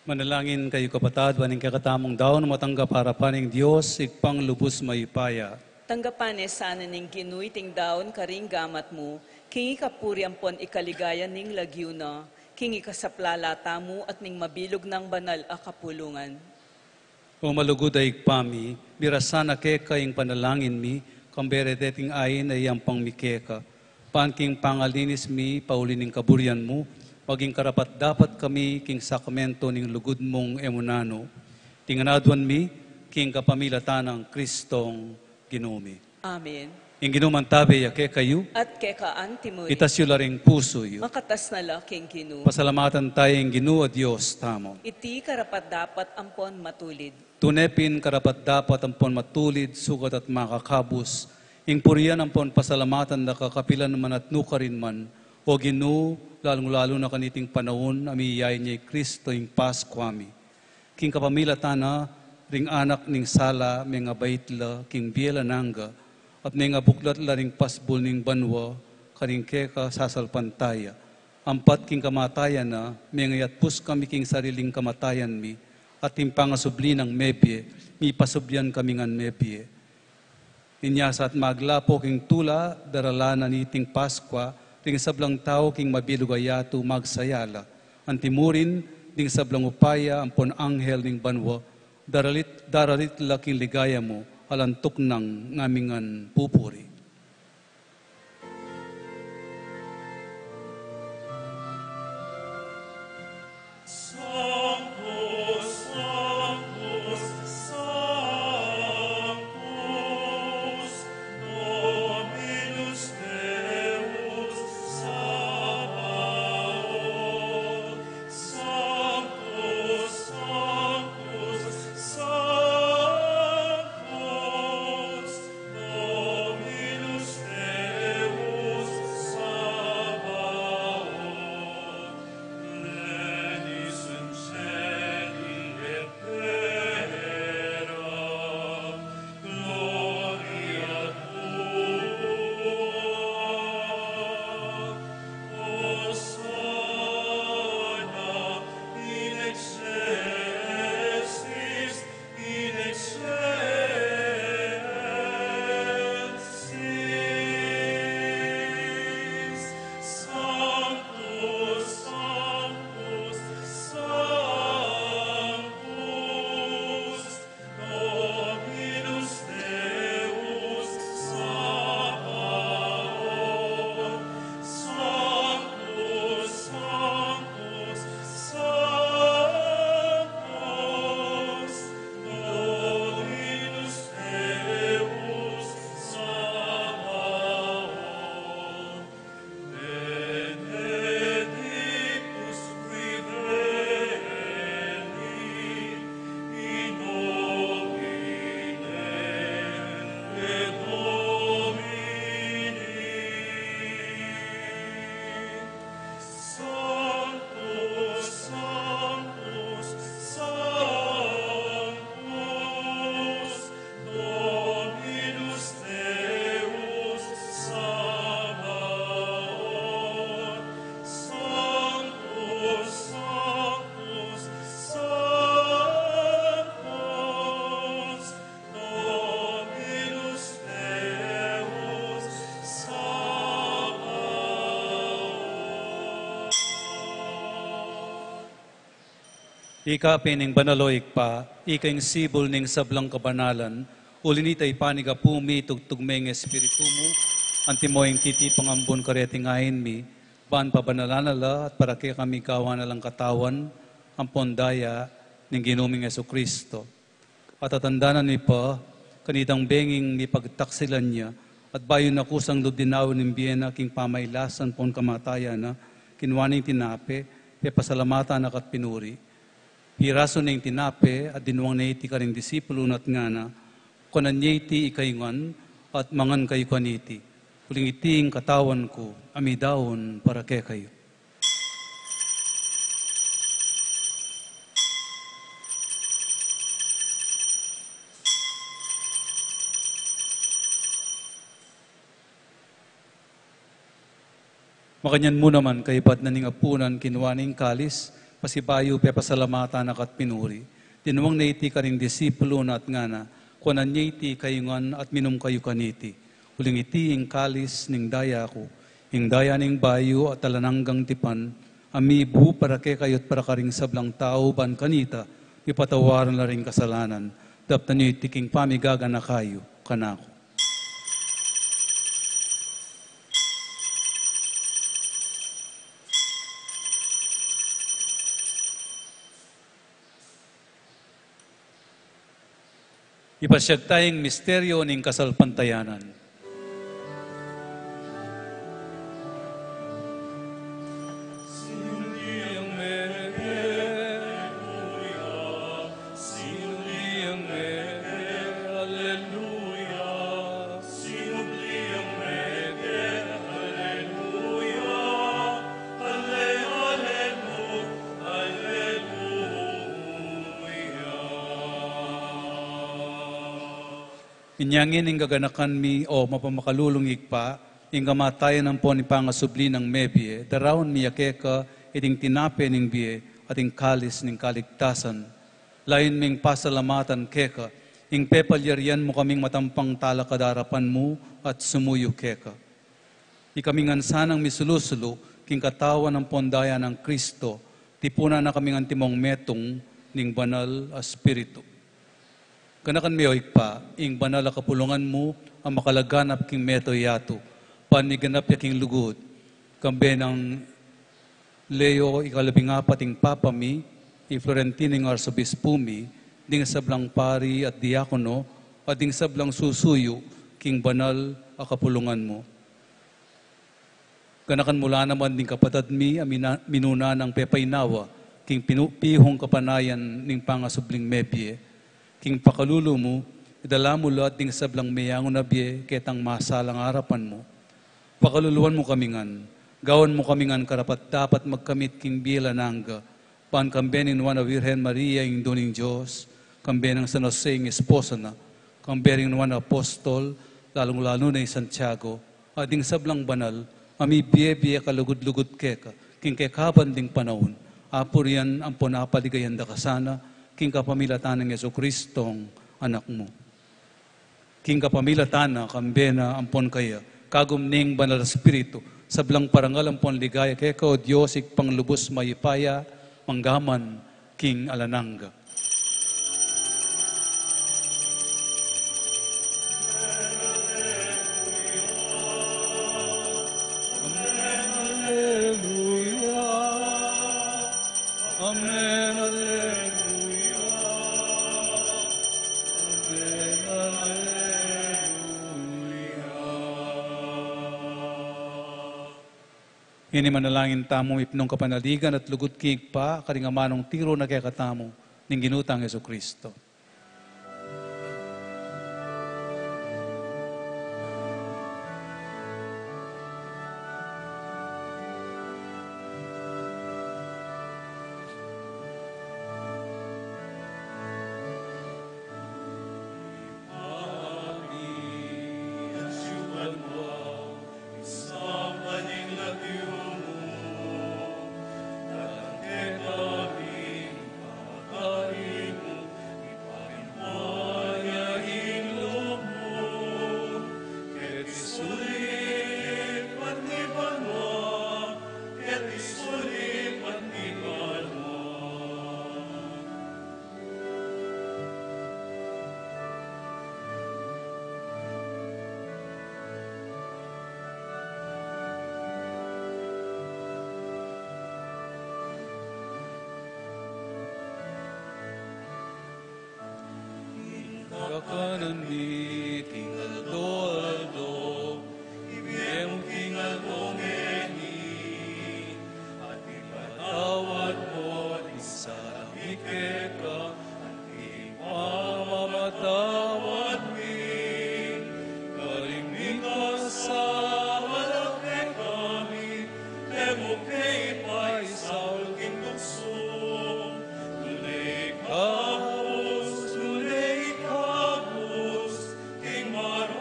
Manalangin kayu, kapatad, ban ing kekatamung daun matanggap king arapan ning Dios, Ibpang lubus mayupaya. Tanggapan ne sana ning Ginu iting daun karing gamat mu, king ikapuri ampon ikaligaya ning lagyu na, king ikasaplala tamu at ning mabilug nang banal a kapulungan. O malugud a Ibpa mi, mirasan na keka ing panalangin mi, kambe reting ain a iyampang mi keka. Ban king pangalinis mi pauli ning kaburian mu, maging karapat-dapat kami king sakramento ning lugud mung e mu nanu. Iti ngan aduan mi, king kapamilatan nang Kristong Ginu mi. Amen. Ing Ginu mantabe ya kekayu. At keka antimu rin. Itas yu la ring pusu yu. Makatas na la king Ginu. Pasalamatan taya ing Ginu a Dios tamu. Iti karapat-dapat ampon matulid. Tune pin karapat-dapat ampon matulid, sukat at makakabus, ing purian ampon pasalamatan da ka kapilan man at nukarin man, O Ginu, lalung-lalu na kaniting panaun a miyayain ya i Kristo ing Paskua mi. King kapamilatan na ring anak ning sala, mengabait la king bie alang angga, at mengabuklat la ring pasbul ning banua karing keka sasalpantaya. Ampat king kamatayan na, mengayatpus kami king sariling kamatayan mi, at king pangasubli nang mebie, mipasubli kami ngan mebie. Inya sa at maglapo king tula, daralan na niting Paskua ring sablang tau king mabilug a yatu, magsaya la. Antimurin ding sablang upaya ampon anghel ning banua, daralit, daralit la king ligaya mu, alang tuknang ngan mi ngan pupuri. Ika pin ing banal, o Ibpa, ika ing sibul ning sablang kabanalan, uli nita ipanyawad mu ing tugtug ming Espiritu mu, antimo ing titipang ambun kareting ain mi, ban pabanalan na la at para kekami gawan na lang katawan ampon daya ning Ginu ming Jesucristo. At atandanan mi pa, kanitang benging mipagtaksilan ya, at bayu na kusang lub dinaun ing bie na king pamailasan ampon kamatayan na, kinua ne ing tinape, pepasalamatan na ka't pinuri. Pirasu ne ing tinape, at dinwang ne iti karing disipulu na at ngana, kuanan ye iti ikayu ngan, at mangan kayu kaniti. Uling iti ing katawan ku, a midaun para kekayu. Makanyan mu naman, kaybat na ning apunan, kinua ne ing kalis, pasibayu pepasalamatan na ka't pinuri. Dinwang ne iti karing disipulu na at ngana, kuanan ye iti ikayu ngan at minum kayu kaniti. Uling iti ing kalis ning daya ku, ing daya ning bayu at alang anggang tipan, a mibu para kekayu at para karing sablang tau ban kanita mipatawaran la ring kasalanan. Daptan yu iti king pamigaganaka yu kanaku. Ipasyag taya ing misteryu ning kasalpantayanan. Inya ngeni ing gaganakan mi, o mapamakalulung Ibpa, ing kamatayan ampon ing pangasubli nang mebie, daraun mi ya keka iting tinape ning bie at ing kalis ning kaligtasan. Layun ming pasalamatan keka ing pepalyarian mu kaming matampang talakad king arapan mu at sumuyu keka. Ikami ngan sanang misulusulu king katawan ampon daya nang Kristo, tipunan na kami ngan timong metung ning Banal a Espiritu. Ganakan me, o Ibpa, ing banal a kapulungan mu a makalaganap king mabilug a yatu, ban miganap ya king lugud, kambe nang Leo ikalabing apat ing Papa mi, i Florentino ing Arsobispu mi, ding sablang pari at diakono, at ding sablang susuyu king banal a kapulungan mu. Ganakan mu la naman ding kapatad mi a mina-, minuna nang pepainawa king pinu-, pihung kapanayan ning pangasubling mebie. King pakalulu mu, idala mu la ding sablang meyangu na bie ketang masalang arapan mu. Pakaluluan mu kami ngan, gawan mu kami ngan karapat-dapat magkamit king bie alang angga, ban kambe ning Nuan a Virgen Maria, Indu ning Dios, kambe nang San Jose ing esposo na, kambe ring Nuan a Apostol, lalung-lalu na i Santiago, at ding sablang banal a mibie-bie kalugud-lugud keka king kekaban ding panaun, apurian ampon apaligayan da ka sana, king kapamilatan nang Jesucristong Anak mu. King kapamilatan na, kambe na ampon kaya, kagum ning Banal a Espiritu, sablang parangal ampon ligaya keka, o Dios, Ibpang lubus mayupaya, mangga man king alang angga. Amen, aleluya. Amen, aleluya. Amen, aleluya. Ini manalangin tamu, mipnung kapanaligan at lugud king Ibpa, karing amanung tiru na kekatamu ning Ginu tang Jesucristo. Kakanan mi king aldo-aldo, ibie mu king aldo ngeni, at ipatawad mu ing sala mi keka, anti ing pamamatawad mi karing mikasala kekami, e mu ke paisaul king tuksu, nune ikabus, nune ikabus king marok.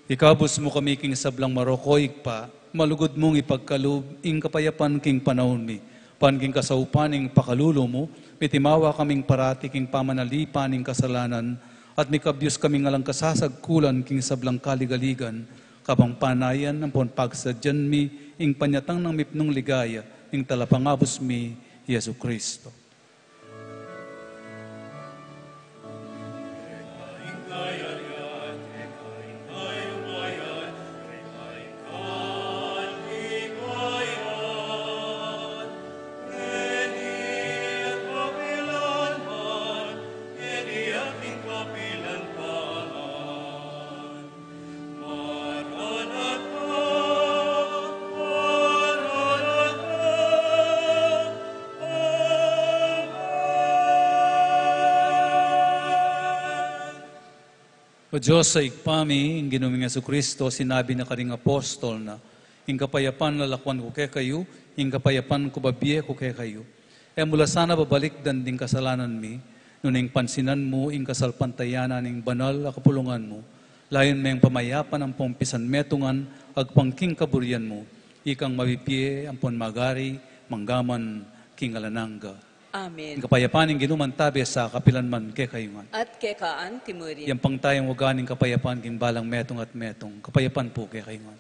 Ikabus mu kami king sablang marok, o Ibpa, malugud mung ipagkalub ing kapayapan king panaun mi, ban king kasaupan ning pakalulu mu, mitimawa kaming parati king pamanalipan ning kasalanan, at mikabyus kaming alang kasasagkulan king sablang kaligaligan, kabang panayan ampon pagsadyan mi ing panyatang nang mipnung ligaya ning Talapangabus mi, Jesucristo. O Dios a Ibpa mi, ing Ginu ming Jesucristo, sinabi na karing apostol na, "Ing kapayapan lalakwan ku kekayu, ing kapayapan ku babie ku kekayu." E mu la sana babalikdan ding kasalanan mi, nune ing pansinan mu ing kasalpantayanan ning banal a kapulungan mu, layun meng pamayapan ampong pisanmetungan agpang king kaburian mu, ikang mabibie ampon magari manggaman king alang angga. Amen. Ing kapayapan ning Ginu mantabe sa kapilan man kekayu ngan. At keka antimurin. Yang pang tayang waga ning kapayapan king balang metung at metung. Kapayapan pu kekayu ngan.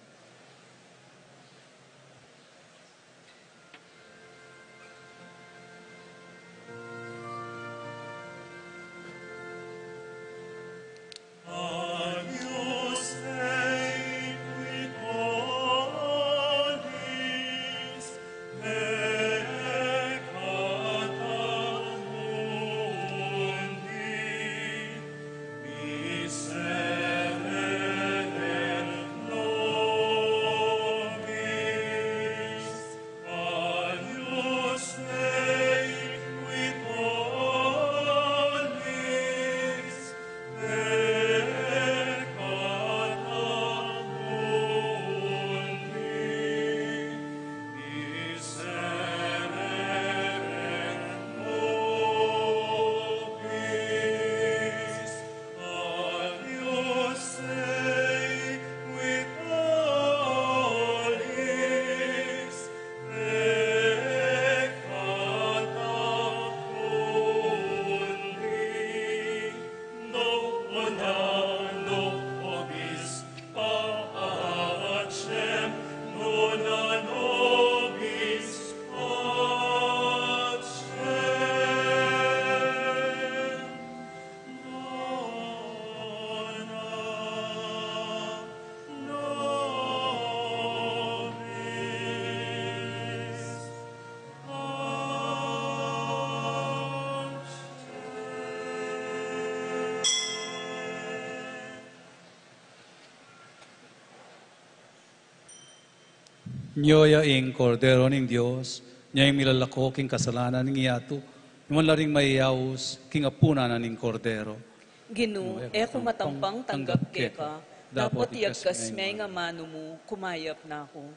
Nyo ya ing Kordero ning Dios, nyo ing milalako king kasalanan ning yatu, nyo man la ring mayayaus king apunan na ning Kordero. Ginu, e ku matampang tanggap keka, dapot iagkas me ing amanu mu, kumayap na ku.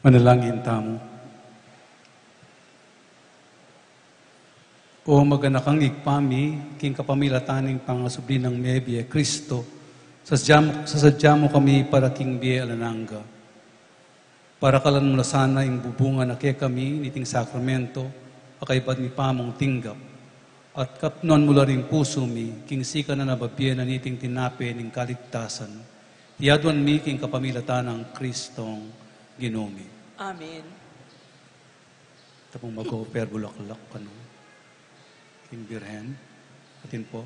Manalangin tamu. O maganakang Ibpa mi, king kapamilatan ning pangasubli nang mebie Kristo, sasadya mu, sasadya mu kami para king bie alang angga. Parakalan mu na sana ing bubunga na kekami niting sakramento a kaybat mi pamung tinggap, at kapnuan mu la ring pusu mi king sikanan a babie na niting tinape ning kaligtasan. Iti aduan mi king kapamilatan nang Kristong Ginu mi. Amen. Tapung mag-offer bulaklak, ano, king Birhen. Atin po.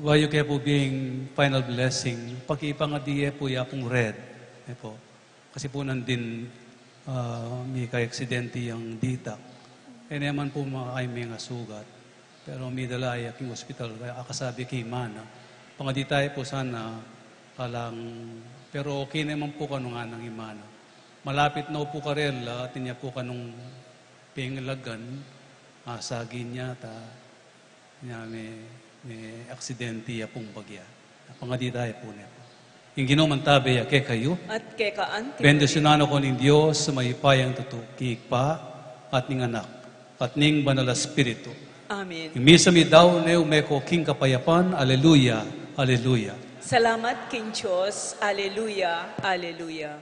Bayu ke pu bie ing final blessing, pakipangadi ye pu ya pung red. E pu. Kasi pu nandin, ah, mika aksidente yang ditak. E ne man pu makaiming a sugat. Pero midala ya king ospital, kaya akasabi ki Mana. Pangadi tayu pu sana, alang, pero okay ne man pu kanu nganang i Mana. Malapit na pu karela, atin ya pu kanung penglagan, asagi na ta, nya me, me aksidente ya pung bagya. Pangadi tayu pu ne pu. Ing Ginu mantabe ya kekayu. At keka anti. Bendisyunan na kayu ning Dios a mayupayang tutu, king Ibpa, at ning Anak, at ning Banal a Espiritu. Amen. Ing misa mi daun ne, ume ko king kapayapan. Aleluya, aleluya. Salamat king Dios. Aleluya, aleluya.